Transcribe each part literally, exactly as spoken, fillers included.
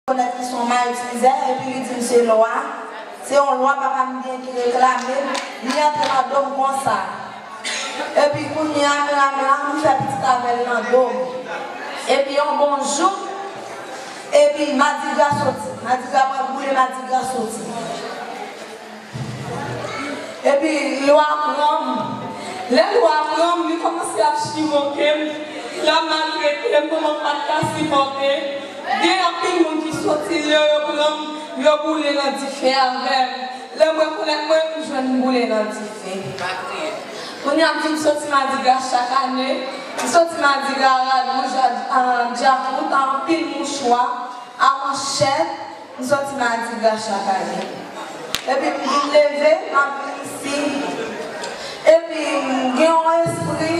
rekonèt li se yon mayi tizè, epi li di m se lwa. Se yon lwa papa m gen ki reklame m, li antre nan do m konsa. Epi kounye a, menm la, m fè pitit avè l nan do m. Epi yon bon jou, epi madigra soti. Madigra pral boule, madigra soti. Epi lwa pran m. Lè lwa pran m, li kòmanse ap chivoke m, l ap maltrete m, manman m pa t ka sipòte. Gen anpil moun ki soti, lè yo pran m, yo boule nan dife avè m. Lè m rekonèt mwen, m jwenn m boule nan dife. Kounye a, m fin soti madigra chak ane. M soti madigra rad wouj, a, a, dyakout, a anpil mouchwa, a manchèt. M soti madigra chak ane. Epi m vin leve, m ap vin isi. Epi m gen yon espri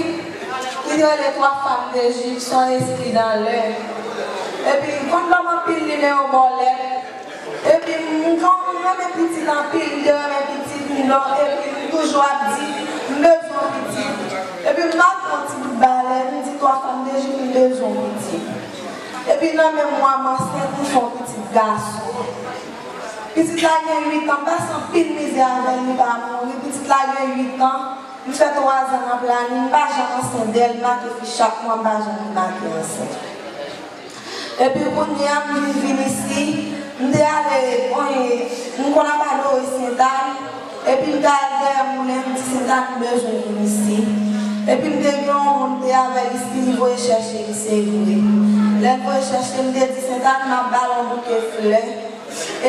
ki rele twa fam de Jip, se yon espri dan lè. Epi m konn ban m anpil nimewo bòlèt. Epi m konn renmen pitit anpil, m te renmen pitit, m don, epi m toujou ap di, m bezwen pitit. Epi m mande yon ti bout balèn, m di twa fam de Jip, m bezwen pitit. Epi nan menm mwa m ansent, m fè yon pitit gason. Pitit la gen uit an, m pase anpil mizè avè l, li pa mouri. Pitit la gen uit an, m fè twa zan nan plani, m pa janm ansent de l, m make fi chak mwa, m pa janm make ansent. Epi kounye a, m vin vin isi, m te ale, m konn ap adore Sentàn, epi m te al dèyè moulen, m di Sentàn m bezwen vin isi. Epi m te gen yon moun m te avè l isi, li voye chèche m, se vre. Lè l voye chèche m, m te di Sentàn m ap ba l yon bouke flè,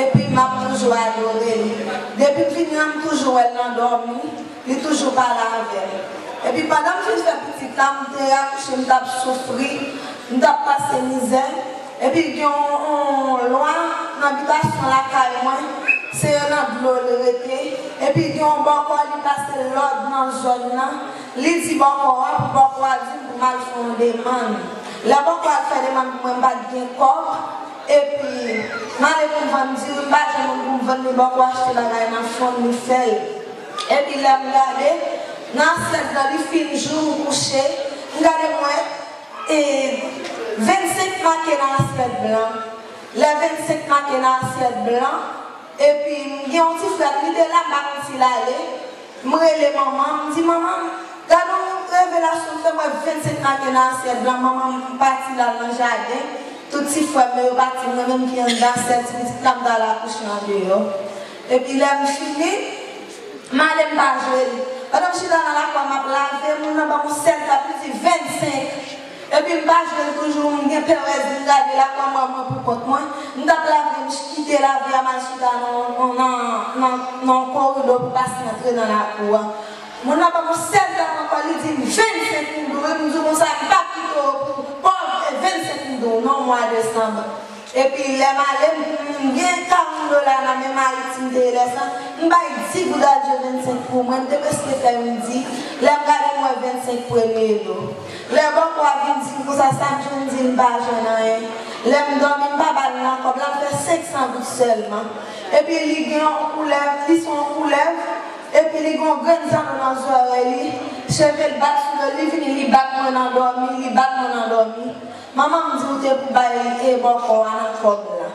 epi m ap toujou adore l. Depi m vini an, m toujou wè l nan dòmi. Li toujou pale avè m. Epi pandan m fin fè pitit la, m te akouche, m t ap soufri, m t ap pase mizè. Epi gen yon, yon lwa nan bitasyon lakay mwen, se nan dlo l rete. Epi gen yon bòkò, li pase lòd nan zòn nan. Li di bòkò a, pou bòkò a di m pou m al fè yon demann. Lè bòkò a al fè demann pou mwen, m pa t gen kòb. Epi m ale pou m vann diri, m pa jwenn moun pou m vann li, bòkò achte bagay nan fonn, li fè l. Epi lè m gade, nan asyèt blan, li fin jou, m kouche, m gade m wè, e, vennsenk make nan asyèt blan. Lè vennsenk make nan asyèt blan, epi m gen yon ti frè, li te la, m pa konn si l ale, m rele manman m, m di, "Manman, gade yon revelasyon m fè, m wè vennsenk make nan asyèt blan, manman m pati l al nan jaden, tout ti frè m yo, yo pati, mwen menm ki anndan, sèl ti pitit la, m t al akouche andeyò." Epi lè m fini, m ale m pa jwe l. Pandan m chita nan lakou a m ap lave, moun nan ban m yon sèl tap, li di vennsenk. Epi m pa jwe l toujou, m gen perèz, m gade lakou a mwen, mwen pou kont mwen. M t ap lave, m kite lave a, m al chita nan, nan, nan, nan yon koridò pou pase antre nan lakou a. Moun nan ban m yon sèl tap ankò, li di m vennsenk m dwe, m di konsa, m p ap kite w pou pòv, e vennsenk m dwe w nan mwa desanm. Epi lè m ale, m gen karant dola nan men m, Ayiti m te ye lè sa, m bay di goud al jwe vennsenk pou mwen, m te prèske fè midi, lè m gade m wè vennsenk premye do. Lè bòkò a vin di m konsa, sa m jwenn di l, m pa jwenn anyen. Lè m dòmi, m pa ba l nan kòb la, m fè senk san goud sèlman. Epi li gen yon koulèv, li se yon koulèv, epi li gen yon grenn zanno nan zòrèy li, cheve l bat sou do l, li vini, li bat mwen nan dòmi, li bat mwen nan dòmi. Manman m di ou te pou bay e bòkò a nan kòb la.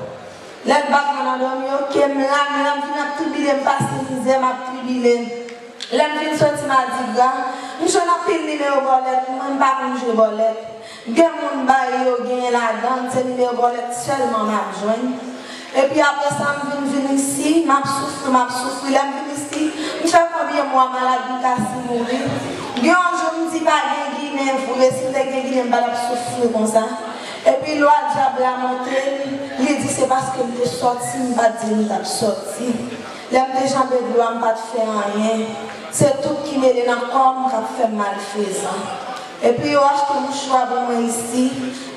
Lè l bat mwen nan dòmi, oke, m la, m la, m vin ap tribile, m pase mizè, m ap tribile. Lè m fin soti madigra, m jwenn anpil nimewo bòlèt, mwen m pa konn jwe bòlèt. Gen moun bay yo genyen ladan l, se nimewo bòlèt sèlman m ap jwenn. Epi apre sa, m vin vin isi, m ap soufri, m ap soufri. Lè m vin isi, m fè konbyen mwa malad, m ka si mouri. Gen yon jou, m di pa gen Ginen vre, si m te gen Ginen, m pa t ap soufri konsa. Epi lwa dyab la monte, li di se paske m te sòti, m pa t di l m t ap sòti. Lè m te janbe dlo a, m pa t fè anyen. Se tout ki mele nan kò m k ap fè m malfezan. Epi yo achte mouchwa pou mwen isi.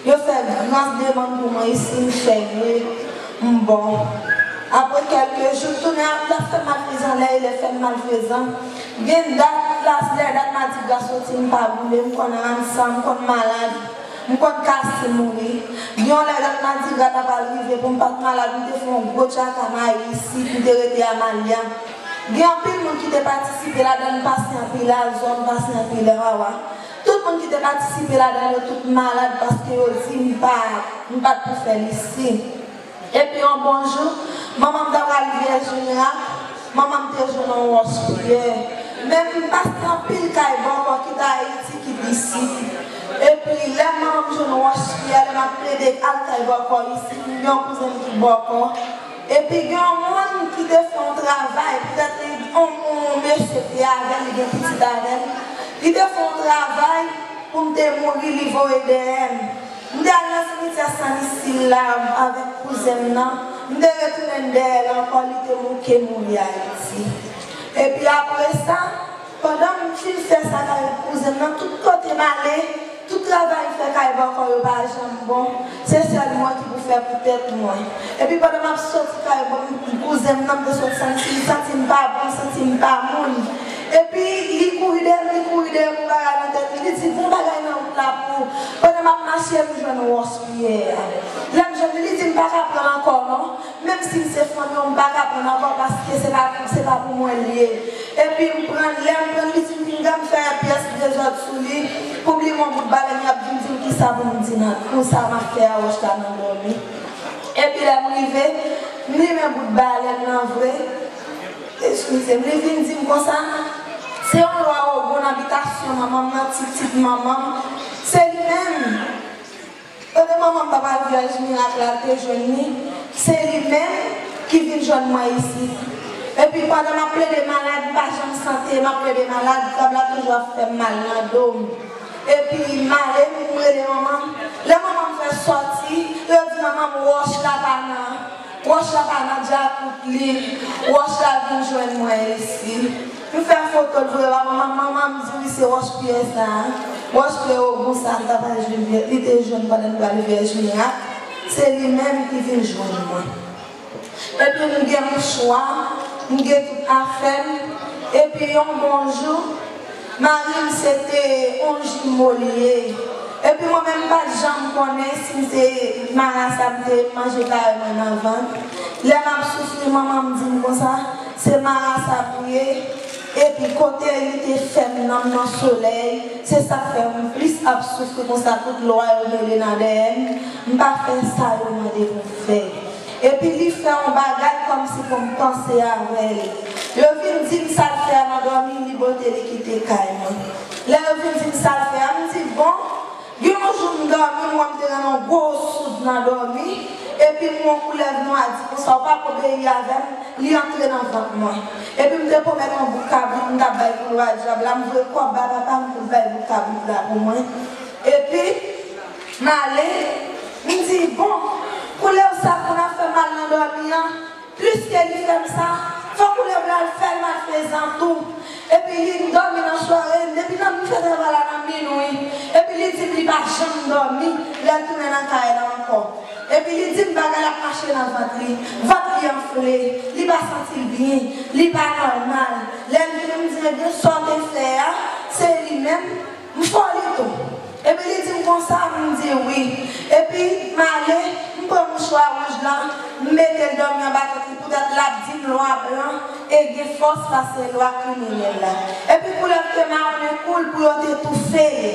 Yo fè gran demann pou mwen isi, m fè yo, m bon. Apre kèlke jou, m tounen ap, l ap fè m malfezan, lè e lè fè m malfezan. Gen dat, la, lè dat madigra soti, m pa boule, m konn ransan, m konn malad, m konn kase mouri. Gen yon lè dat madigra ta pral rive pou m pa t malad, m te fè yon gwo tchaka mayi isi, m te rete Amalia. Gen anpil moun ki te patisipe ladan l, m pase anpil azò, m pase anpil wawa. Tout moun ki te patisipe ladan l yo tout malad paske yo di m pa, m pa t pou fè l isi. Epi yon bon jou, manman m ta pral vyèj mirak, manman m te jwenn yon wòch priyè. Men m pase anpil kay bòkò, kit Ayiti, kit isit. Epi lè manman m jwenn wòch priyè, lè m ap plede al kay bòkò isit, m gen yon kouzen m ki bòkò. Epi gen yon moun ki te fè yon travay, petèt li yon, yon mesye te avè l, li gen pitit avè l. Li te fè yon travay pou m te mouri, li voye dèyè m. M te al nan simityè San Isil la avèk kouzen m nan. M te retounen dèyè l ankò, li te bouke mouri Ayiti. Epi apre sa, pandan m fin fè sa kay kouzen m nan, tout kote m ale, tout travay m fè kay bòkò yo pa janm bon. Se sèl mwen ki pou fè pou tèt mwen. Epi pandan m ap soti kay bò-, kouzen m nan, m te sot santi, santi m pa bon, santi m pa moun. Epi li kouri dèyè m, li kouri dèyè m, yon bagay nan tèt li. Li di, "Gon bagay nan wout la pou ou." Pandan m ap mache, m jwenn wòch priyè a. Lè m jwenn li, li di m pa ka pran l ankò non. Menm si l se fanmi w, m pa ka pran l ankò paske se pa, se pa pou mwen l ye. Epi m pran l, lè m pran l, li di m pinga m fè pyès dezòd sou li pou m limen yon bout balèn, y ap vin di m kisa pou m di nan, pou sa m ap fè a wòch la nan dòmi. Epi lè m rive, m limen bout balèn nan vre. Eskize m, li vin di m konsa, se yon lwa Ogo nan bitasyon manman m nan, ti pitit manman m, se li menm. Pandan manman m t ap al vyèj mirak la, l te jwenn li, se li menm ki vin jwenn mwen isit. Epi pandan m ap plede malad, m pa janm sante, m ap plede malad, dyab la toujou ap fè m mal nan do m. Epi m ale, m rele manman m. Lè manman m fè sòti, yo di manman m wòch la pa nan, wòch la pa nan djakout li, wòch la vin jwenn mwen isi. M fè foto l voye ba manman m, manman m di wi se wòch pyè sa a, wòch pyè Ogo sa a m t ap al jwenn, li te jwenn pandan l pral vyèj mirak, se li menm ki vin jwenn mwen. Epi m gen mouchwa, m gen tout afè m, epi yon bon jou, mari m se te yon jimo li ye. Epi mwen menm m pa t janm konnen si m se marasa m te manje parèy mwen nan vant. Lè m ap soufri, manman m di m konsa, se marasa pou ye. Epi kote li te fè m nan, nan solèy, se sa k fè m plis ap soufri konsa, tout lwa yo mele nan dèyè m, m pa fè sa yo mande pou m fè. Epi li fè yon bagay kòmsi pou m panse avè l. Yo vin di m sa l fè a nan dòmi, li bote li kite kay mwen. Lè yo vin di m sa l fè a, m di, bon, gen yon jou m dòmi, m wè m te nan yon gwo soud nan dòmi, epi m wè yon koulèv nwa di konsa, ou pa obeyi avè m, li antre nan vant mwen. Epi m te pwomèt yon bout kabrit, m t ap bay pou lwa dyab la, m voye kòb ba papa m pou l bay bout kabrit la pou mwen. Epi, m ale, m di, bon, koulèv sa konn ap fè m mal nan dòmi an, pliske li fè m sa, fò koulèv la al fè l malfezan tou. Epi li, m dòmi nan sware, depi nan, m fè travay la nan minwi. Epi li di m li pa janm dòmi, lè l tounen nan kay la ankò. Epi li di m bagay la ap mache nan vant li, vant li anfle, li pa santi l byen, li pa nòmal. Lè l vini, m di, ebyen, sa w te fè a, se li menm. M fè w li tou. Epi li di m konsa, m di wi. Epi m ale, m pran mouchwa wouj lan, m mete l dòmi anba tèt li, poutèt l ap di m lwa blan e gen fòs pase lwa kriminèl la. Epi koulèv te mawonnen kou l pou yo te toufe l.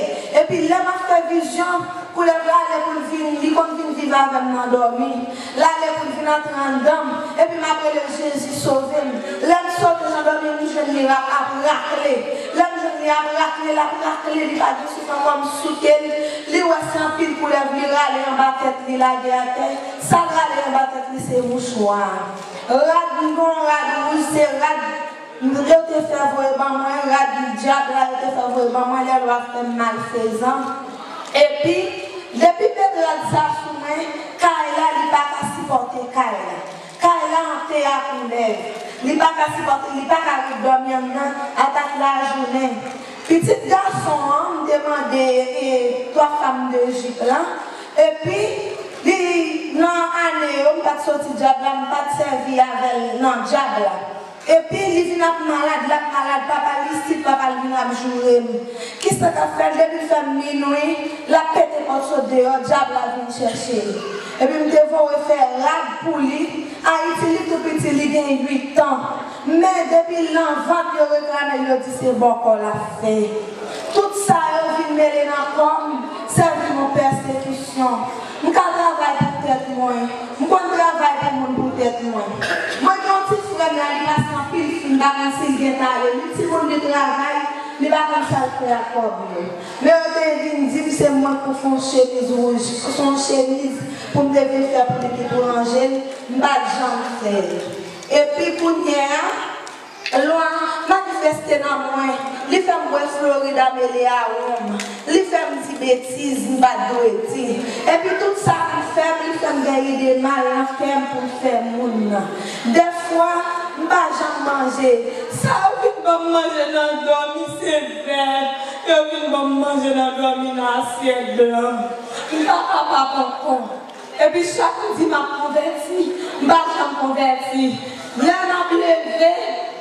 Epi lè m ap fè vizyon, koulèv la ale pou l vin, li konn vin viv avè m nan dòmi. L ale pou l vin antre anndan m, epi m ap rele Jezi sove m. Lè m sote nan dòmi, m jwenn li ap rakle. Lè m jwenn li ap rakle, l ap rakle, li pa gen souf ankò, m souke l. Li wè se anpil koulèv li rale anba tèt li lage atè. Sa l rale anba tèt li se mouchwa. Rad, m gen yon rad wouj, se rad yo te fè voye ban mwen, rad dyab la yo te fè voye ban mwen, lè lwa fè m malfezan. Epi, depi m met rad sa sou mwen, kay la, li pa ka sipòte kay la. Kay la ante a koulèv. Li pa ka sipòte, li pa ka ret dòmi anndan ata lajounen. Pitit gason an, m te mande e, twa fanm de jip lan. Epi, li, nan ane yo, m pa t soti dyab la, m pa t sèvi avè l nan dyab la. Epi li vin ap malad, l ap malad, papa l isit, papa l vin ap joure m. Kisa k ap fè l? Depi l fè minwi, l ap pete pòt sot deyò, dyab la vin chèche l. Epi m te voye fè rad pou li. Ayiti, li tou piti, li gen uit an. Men depi l nan vant, yo reklame l, yo di se bòkò l ap fè. Tout sa yo vin mele nan kò m, sèvi m yon pèsekisyon. M ka travay pou tèt mwen. M konn travay pa konn si l gen tale. Li timoun li travay, li pa konn sa l fè ak kòb yo. Men yo te vin di m se mwen k pou fè yon chemiz wouj, fè yon chemiz pou m te vin fè pou li ki pou ranje l, m pa t janm fè l. Epi kounye a, lwa manifeste nan mwen, li fè m bwè Florida mele a wonm, li fè m di betiz m pa t dwe di. Epi tout sa pou fè m, li fè m gen ide mal nan kè m pou m fè moun nan. Dèfwa, m pa janm manje. Sa yo vin ban m manje nan dòmi, se vè. Yo vin ban m manje nan dòmi nan asyèt blan. M pa kapab ankò. Epi chak m di m ap konvèti, m pa janm konvèti. Lè m ap leve,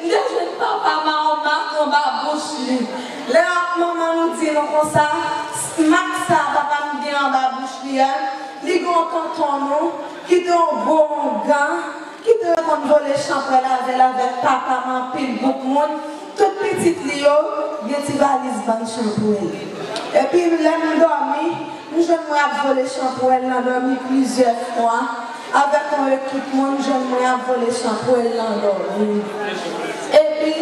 m te jwenn papa m a yon mak anba bouch li. Lè m ap manman nou di nou konsa, mak sa papa m gen anba bouch li a, li gen yon tonton nou ki te yon gwo oungan, ki te konn vole chanpwèl avè l avèk papa m anpil bout moun. Tout pitit li yo gen ti valiz bann chanpwèl. Epi lè m dòmi, m jwenn mwen ap vole chanpwèl nan dòmi plizyè fwa. Avèk yon ekip moun, m jwenn mwen ap vole chanpwèl nan dòmi. Epi,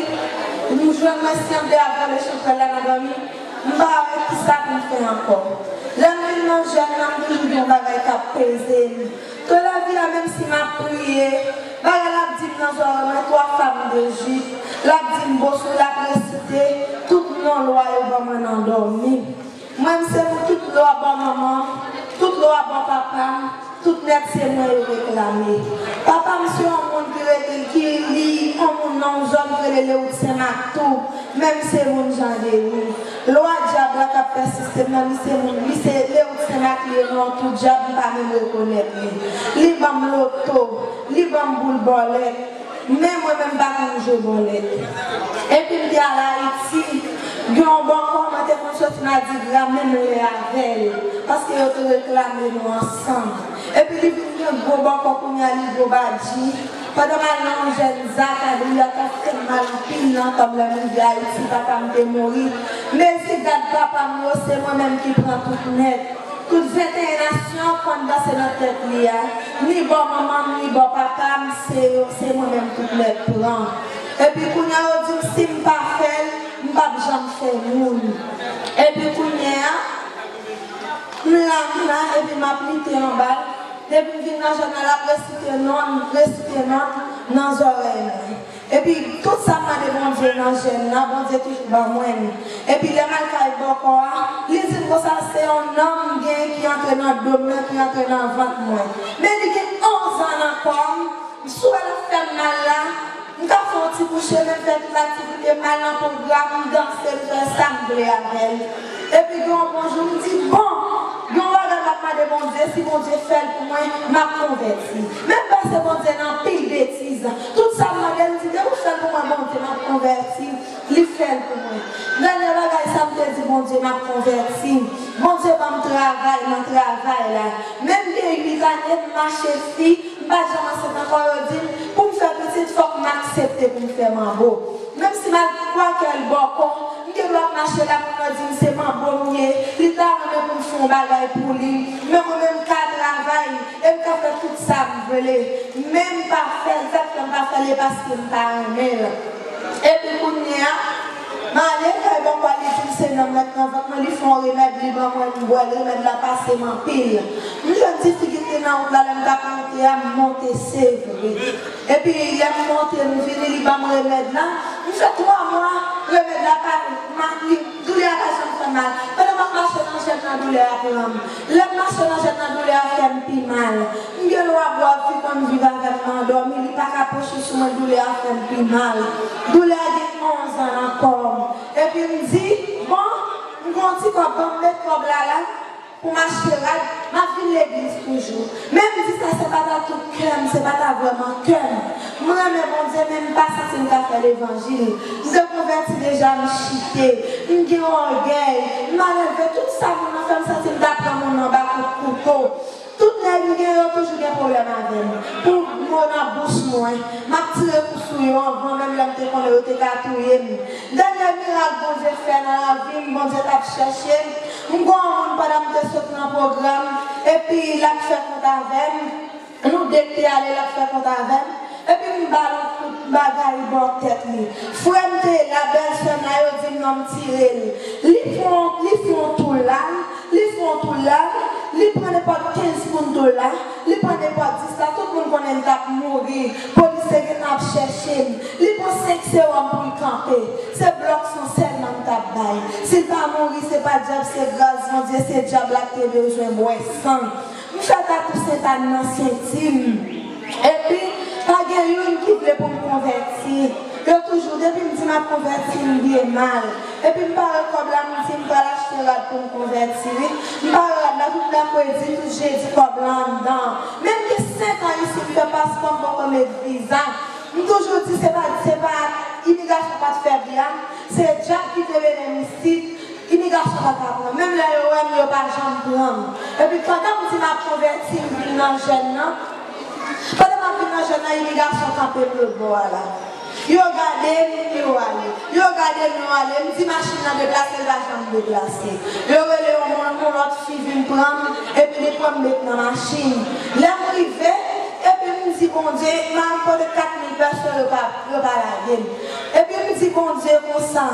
m jwenn mwen sanble ap vole chanpwèl la nan dòmi. M pa wè kisa pou m fè ankò. Lè m vin nan jèn nan, m toujou gen yon bagay k ap peze m. Tout lavi a, menm si m ap priye, bagay la ap di m nan zòrèy mwen, twa fam de jip. L ap di m, Bosou, l ap resite tout non lwa yo ban mwen nan dòmi. Mwen, m se pou tout lwa ban manman m, tout lwa ban papa m, tout nèt se mwen yo reklame. Papa m se yon moun ki rete, ki li yon moun nan yon zòn ki rele Lewout Senmak tou. Men m se moun Jan Deni. Lwa dyab la k ap fè sistèm nan, li se moun, li se Lewout Senmak li ye, non, tou dyab, m pa menm rekonèt li. Li ban m loto, li ban m boul bòlèt. Men mwen menm m pa konn jwe bòlèt. Epi m te al Ayiti, gen yon bòkò mwen te konn soti Madigra menm lè avè l, paske yo te reklame nou ansanm. Epi li vin gen gwo bòkò kounye a, li gwo badji. Pandan m al nan yon jèn zak, a doulè a t ap fè m mal anpil nan kò m lè m rive Ayiti, papa m te mouri. Mezi gad papa m yo, se mwen menm ki pran tout nèt. Tout venteyen nasyon konn danse nan tèt li a. Ni bò manman m, ni bò papa m, se yo, se mwen menm tout nèt pran. Epi kounye a yo di m si m pa fè l, m p ap janm fè moun. Epi kounye a, m la, m la, epi m ap lite anba l. Depi m vin nan jèn nan, l ap resite non m, resite non m nan zòrèy mwen. Epi tout sa m mande Bondye nan jèn nan, Bondye toujou ban mwen l. Epi lè m al kay bòkò a, li di m konsa se yon nanm m gen ki antre nan do m nan, ki antre nan vant mwen. Men li gen onz an nan kò m, m sou wè l ap fè m mal la, m ka fè yon ti kouche, men m fè tout aktivite m, al nan pwogram, m danse, m fè sa m vle avè l. Epi gen yon bon jou, m di, bon, gen yon bagay m ap mande Bondye, si Bondye fè l pou mwen, m ap konvèti. Men m pase Bondye nan anpil betiz. Tout sa m mande l, m di, depi w fè l pou mwen, Bondye, m ap konvèti. Li fè l pou mwen. Dènye bagay sa m te di Bondye, m ap konvèti. Bondye ban m travay nan travay la. Men m gen uit ane, m mache fi, m pa janm ansent ankò, yo di m, pou m fè pitit, fòk m aksepte pou m fè manbo. Menm si m al kwakèl bòkò, m gen dwa ap mache la, moun nan di m se manbo m ye, li ta renmen pou m fè yon bagay pou li. Men mwen menm m ka travay, e m ka fè tout sa m vle. Men m pa fè l, sa k fè m pa fè l, e paske m pa renmen l. Epi kounye a, m ale kay bòkò a, li di m se nanm mèt nan vant mwen, li fè yon remèd, li ban mwen, m bwè l, remèd la pase m anpil. M jwenn difikilte nan wout la, lè m t ap monte a, m monte sevre. Epi lè m monte, m vini, li ban m remèd la. M fè twa mwa, remèd la pa, ma, li, doulè a pa janm fè m mal. Pandan m ap mache nan jèn nan, doulè a pran m. Lè m mache nan jèn nan, doulè a fè m pi mal. M gen lwa bwè, fi konn viv avè m nan dòmi, li pa ka pwoche sou mwen, doulè a fè m pi mal. Doulè a gen onz an nan kò m. Epi m di, bon, m gen yon ti kòb, ban m met kòb la la. Pou m achte rad, m ap vin legliz toujou. Men m di sa, se pa ta tout kè m, se pa ta vrèman kè m. M renmen Bondye, men m pa santi m ka fè levanjil. M te konvèti deja, m chite. M gen ògèy. M malelve, tout sa moun nan fè, m santi m ta pran moun nan ba kout kouto. Tout nèg m gen yo toujou gen pwoblèm avè m. Pou mo nan bouch mwen, m ap tire kou sou yo anvan menm lè m te konnen yo te ka touye m. Dènye mirak Bondye fè nan lavi m, Bondye t ap chèche m. M gen yon moun pandan m te sot nan pwogram, epi l ap fè kont avè m. Nou de k te ale, l ap fè kont avè m. Epi m ba l yon Bagay bò tèt li. Frè m te la, bèlsè m la, yo di m non, m tire l. Li fè yon, li fè yon tou la, li fè yon tou la, li pran nenpòt kenz poun dola, li pran nenpòt dis la, tout moun konnen m t ap mouri. Polis te gentan ap chèche m. Li pran senk sewòm pou l kanpe. Se blòk san sèlman m t ap bay. Si l pa mouri, se pa dyab, se gras Bondye, se dyab la k te bezwen bwè san. M fè tatou Sentàn nan senti m. Epi, pa gen youn ki vle pou m konvèti. Yo toujou, depi m di m ap konvèti, m byen mal. Epi m pa wè kòb la, m di m pral achte rad pou m konvèti, wi. M pa wè rad la, tout mèkredi, tout jedi, kòb la anndan. Menm gen senk an isit, m fè paspò, m poko met viza. M toujou di, se pa, se pa imigrasyon pa t fè byen, se dyab ki te mennen m isit. Imigrasyon pa ka pran. Menm lè yo wè m, yo pa janm pran m. Epi pandan m di m ap konvèti, m vin nan jèn nan. Pandan m ap vin nan jèn nan, imigrasyon kanpe m lòt bò a la. Yo gade m, yo ale. Yo gade m, yo ale. M di machin nan deplase, l pa janm deplase. Yo rele yon moun, yon lòt fi vin pran m, epi li pran m met nan machin. Lè m rive, epi m di Bondye, m al pote kat mil pèso, yo pa, yo pa lage m. Epi m di Bondye konsa,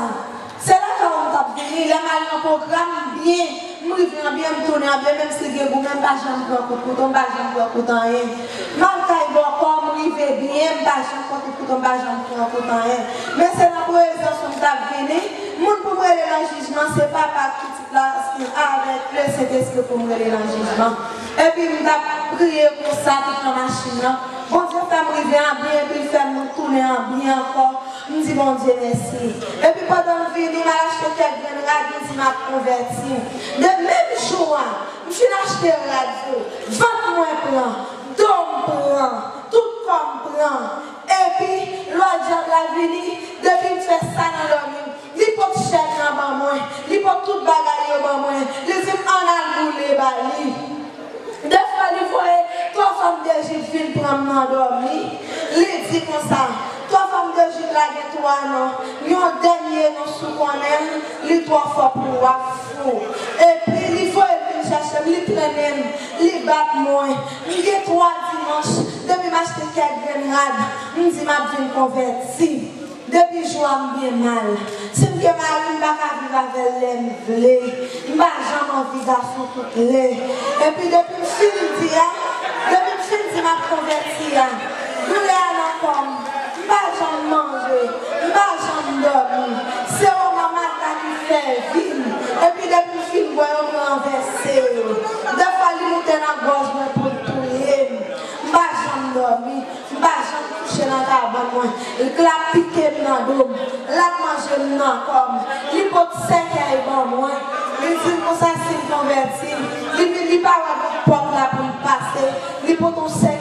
se lakay ou m t ap vini, lè m al nan pwogram, byen, m rive an byen, m tounen an byen, menm si gen goumen, m pa janm pran kout kouto, m pa janm pran kout anyen. M al kay bòkò, m rive byen, m pa janm pran kout kouto, m pa janm pran kout anyen. Men se nan prezans ou m t ap vini, moun pou m rele nan jijman, se papa ak pitit la, avèk Lesentespri pou m rele nan jijman. Epi m t ap priye konsa tout nan machin nan. Bondye fè m rive an byen, epi l fè m tounen an byen ankò. M di Bondye mèsi. Epi pandan m vini, m al achte kèk grenn rad, m di m ap konvèti. De menm jou a, m fin achte rad yo. Vant mwen pran, do m pran, tout kò m pran. Epi, lwa dyab la vini, depi m fè sa nan dòmi, li pot chèk lan ban mwen, li pot tout bagay yo ban mwen, li di m ann al boule ba li. Defwa li voye twa fanm de Jip vin pran m nan dòmi. Li di konsa, twa fanm de Jip la gen twa non. Yon dènye non si w konnen l, li twò fò pou w ap fou. Epi li voye l vin chèche m, li trennen m, li bat mwen. M gen twa dimanch, depi m achte kèk grenn rad, m di m ap vin konvèti. Depi jou a m gen mal. Si m gen mari, m pa ka viv avè l lè m vle. M pa janm anvi gason tout lè. Epi depi m fin di a, depi m fin di m ap konvèti a, doulè a nan kò m. M pa janm manje. M pa janm dòmi. Se yon manmata ki fè vi m. Epi depi m fin bwè yo, m ranvèse yo. Defwa li moute nan gòj mwen pou l touye m. M pa janm dòmi. M pa janm kouche nan kabann mwen. L ap pike m nan do m. L ap manje m nan kò m. Li pot sèkèy ban mwen. Li di m konsa si m konvèti, li, li, li pa wè pòt la pou l pase. Li pot yon sèkèy.